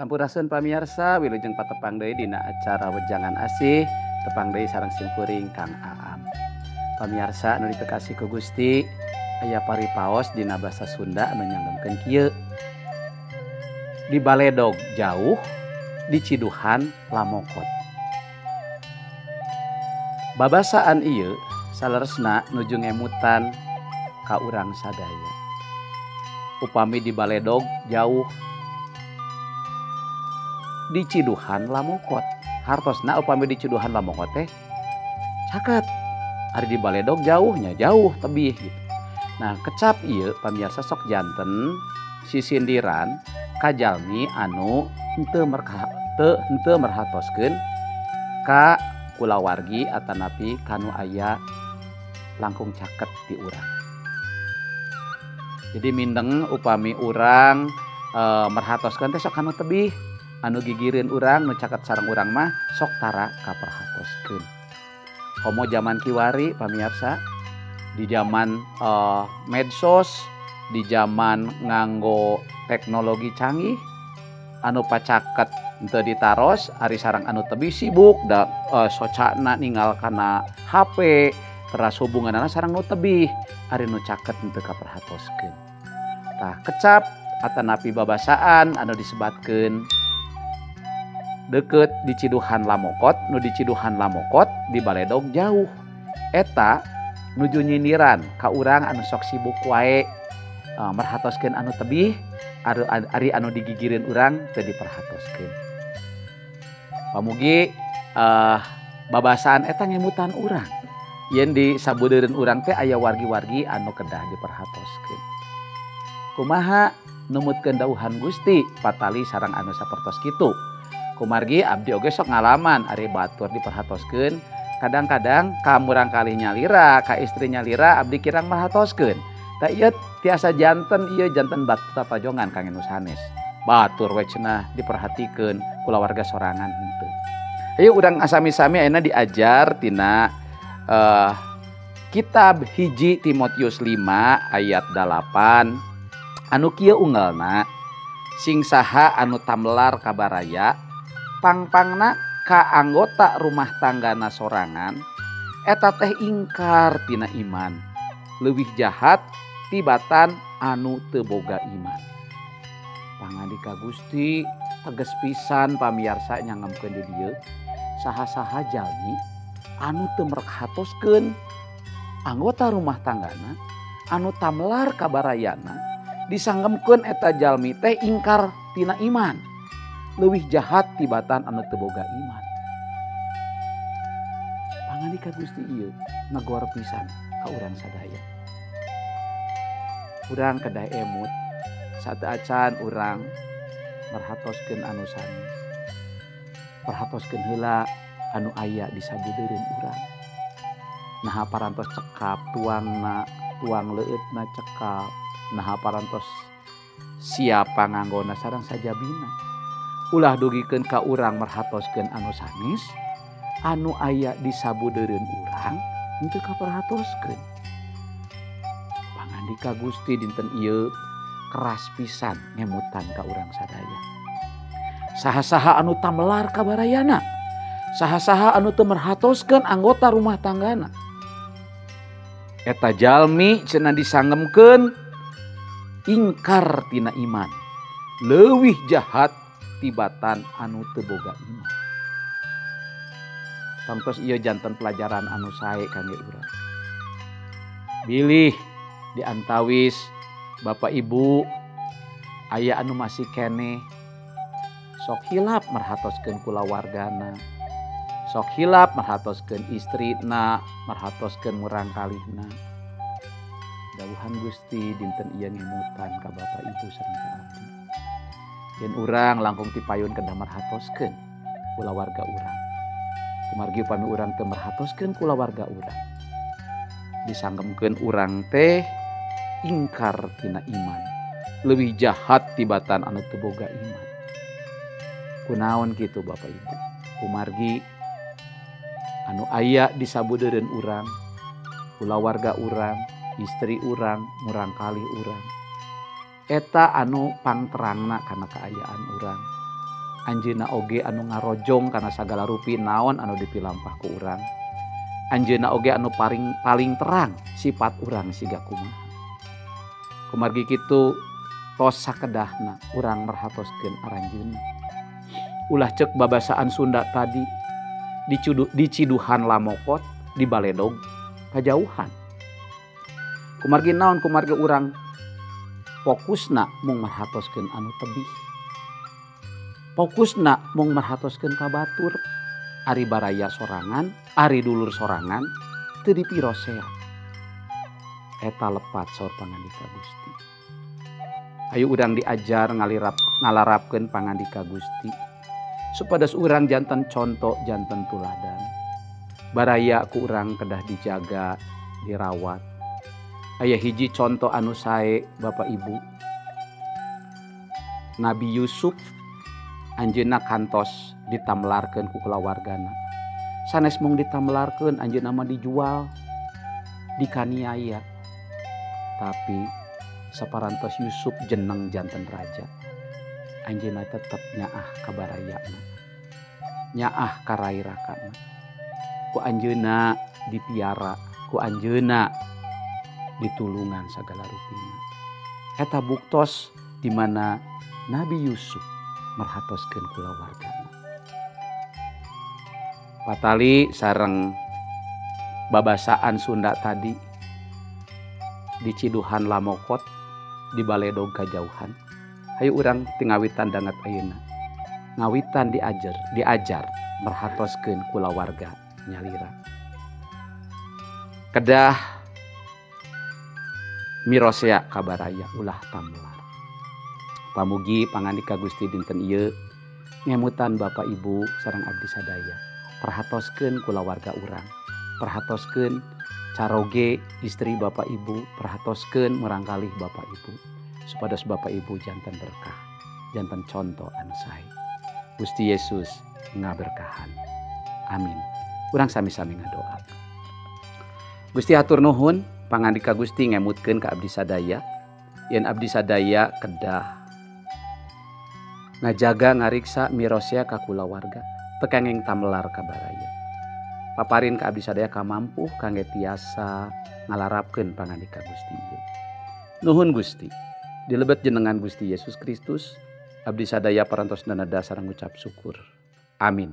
Sampurasun pamiarsa, wilujeng patepang deui dina acara Wejangan Asih, tepang deui sareng simkuring Kang Aam. Pamiarsa anu dipikasih ku Gusti, aya paripaos dina basa Sunda anu nyanggemkeun kieu. Di baledog jauh, di ciduhan lamokot. Babasaan ieu saleresna nuju ngemutan ka urang sadaya. Upami di baledog jauh, di ciduhan lamokot. Hartosna upami di ciduhan lamokot teh caket. Ari di baledog jauhnya jauh tebih gitu. Nah, kecap ieu pamiarsa sok janten sisindiran ka jalmi anu henteu merhatoskeun ka kulawargi atanapi kanu aya langkung caket di urang. Jadi mindeng upami urang merhatoskeun teh sok kanu tebih, anu gigireun urang nu caket sareng urang mah sok tara kaperhatoskeun. Komo zaman kiwari pamiarsa, di zaman medsos, di zaman nganggo teknologi canggih, anu pacaket henteu ditaros, ari sareng anu tebih sibuk da socana ninggal kana HP, teras hubunganana sareng nu tebih, ari nu caket henteu kaperhatoskeun. Tah kecap atanapi babasaan anu disebatkeun deket di ciduhan lamokot, nu di ciduhan lamokot di baledog jauh. Eta nuju nyindiran ka urang anu sok sibuk wae merhatoskeun anu tebih, ari anu digigireun urang teu diperhatoskeun. Pamugi babasaan eta ngemutan urang. Yen di sabudeureun urang teh aya wargi-wargi anu kedah diperhatoskeun. Kumaha numutkeun dauhan Gusti patali sareng anu sapertos kitu. Kumargi abdi oge sok ngalaman ari batur diperhatoskeun, kadang-kadang ka murangkalih nyalira, ka istri nyalira abdi kirang merhatoskeun. Tah ieu tiasa janten ieu janten batu tapajongan kangge nu sanes. Batur we cenah diperhatikeun kulawarga sorangan henteu. Ayo urang sami-sami ayeuna diajar tina kitab 1 Timotius 5 ayat 8 anu kieu unggalna, sing saha anu tamlar kabaraya pangpangna ka anggota rumah tanggana sorangan eta teh ingkar tina iman, leuwih jahat tibatan anu teu boga iman. Pangandika Gusti teges pisan pamiarsa nyangemkeun di dieu, saha-saha jalmi anu teu merhatoskeun anggota rumah tanggana anu tamlar kabarayana disanggemkeun eta jalmi teh ingkar tina iman, leuwih jahat tibatan anu teu boga iman. Pangandika Gusti ieu negor pisan ka urang sadaya. Urang kedah emut sateuacan urang merhatoskeun anu sanes. Perhatoskeun heula anu aya di sabudeureun urang. Naha parantos cekap tuangna, tuang leueutna cekap, naha parantos siapa nganggona sareng sajabina. Ulah dugikeun ka urang merhatoskeun anu sanes, anu aya di sabudeureun urang henteu kaperhatoskeun. Pangandika Gusti dinten ieu keras pisan ngemutan ka urang sadaya. Saha-saha anu tamlar kabarayana, saha-saha anu teu merhatoskeun anggota rumah tanggana, eta jalmi cenah disangemkeun ingkar tina iman, leuwih jahat tibatan anu teu boga iman. Tangtos ieu janten pelajaran anu sae kangge urang. Bilih di antawis Bapak Ibu aya anu masih keneh sok hilap merhatoskeun kulawargana, sok hilap merhatoskeun istrina, merhatoskeun murangkalihna. Dawuhan Gusti dinten ieu ngemutan ka Bapak Ibu sareng ka abdi. Yen urang langkung tipayun kedah merhatoskeun kulawarga urang. Kumargi upami urang teu merhatoskeun kulawarga urang, disanggemkeun urang teh ingkar tina iman, leuwih jahat tibatan anu teu boga iman. Kunaon kitu Bapak Ibu? Kumargi anu aya di sabudeureun urang, kulawarga urang, istri urang, murangkalih urang, eta anu pangterangna kana kaayaan urang. Anjeunna oge anu ngarojong kana sagala rupi naon anu dipilampah ku urang. Anjeunna oge anu paling terang sifat urang siga kumaha. Kumargi kitu tos sakedahna urang merhatoskeun aranjeunna. Ulah cek babasaan Sunda tadi diciduhan lamokot dibaledog kajauhan. Kumargi naon kumargi urang fokusna mung merhatoskeun anu tebih. Fokusna mung merhatoskeun ka batur. Ari baraya sorangan, ari dulur sorangan teu dipirosea. Eta lepat saur pangandika Gusti. Ayo urang diajar ngalarapkeun pangandika Gusti. Supados urang janten contoh, janten tuladan. Baraya ku urang kedah dijaga, dirawat. Aya hiji contoh anu sae Bapak Ibu. Nabi Yusuf anjeunna kantos ditamlarkeun ku kulawargana. Sanes mung ditamlarkeun anjeunna mah dijual, dikaniaya. Tapi saparantos Yusuf jeneng janten raja. Anjeunna tetep nyaah ka barayana. Nyaah ka rai-rakana. Ku anjeunna dipiara, ku anjeunna ditulungan sagala rupina. Eta buktos di mana Nabi Yusuf merhatoskeun kulawargana. Patali sareng babasaan Sunda tadi diciduhan lamokot dibaledog kajauhan. Hayu urang ti ngawitan danget ayeuna. Ngawitan diajar merhatoskeun kulawarga nyalira. Kedah mirosea kabaraya ulah tamlar. Pamugi pangandika Gusti dinten ieu ngemutan Bapak Ibu sareng abdi sadaya. Perhatoskeun kulawarga urang. Perhatoskeun caroge istri Bapak Ibu, perhatoskeun murangkalih Bapak Ibu. Supados Bapak Ibu janten berkah, janten contoh anu sae. Gusti Yesus ngaberkahan. Amin. Urang sami-sami ngadoa. Gusti hatur nuhun pangandika Gusti ngemutkeun ka abdi sadaya. Yen abdi sadaya kedah ngajaga ngariksa mirosea ka kulawarga, teu kenging tamelar ka baraya. Paparin ka abdi sadaya kamampuh kangge tiasa ngalarapkeun pangandika Gusti ieu. Nuhun Gusti. Dilebet jenengan Gusti Yesus Kristus, abdi sadaya parantos nada sareng ngucap syukur. Amin.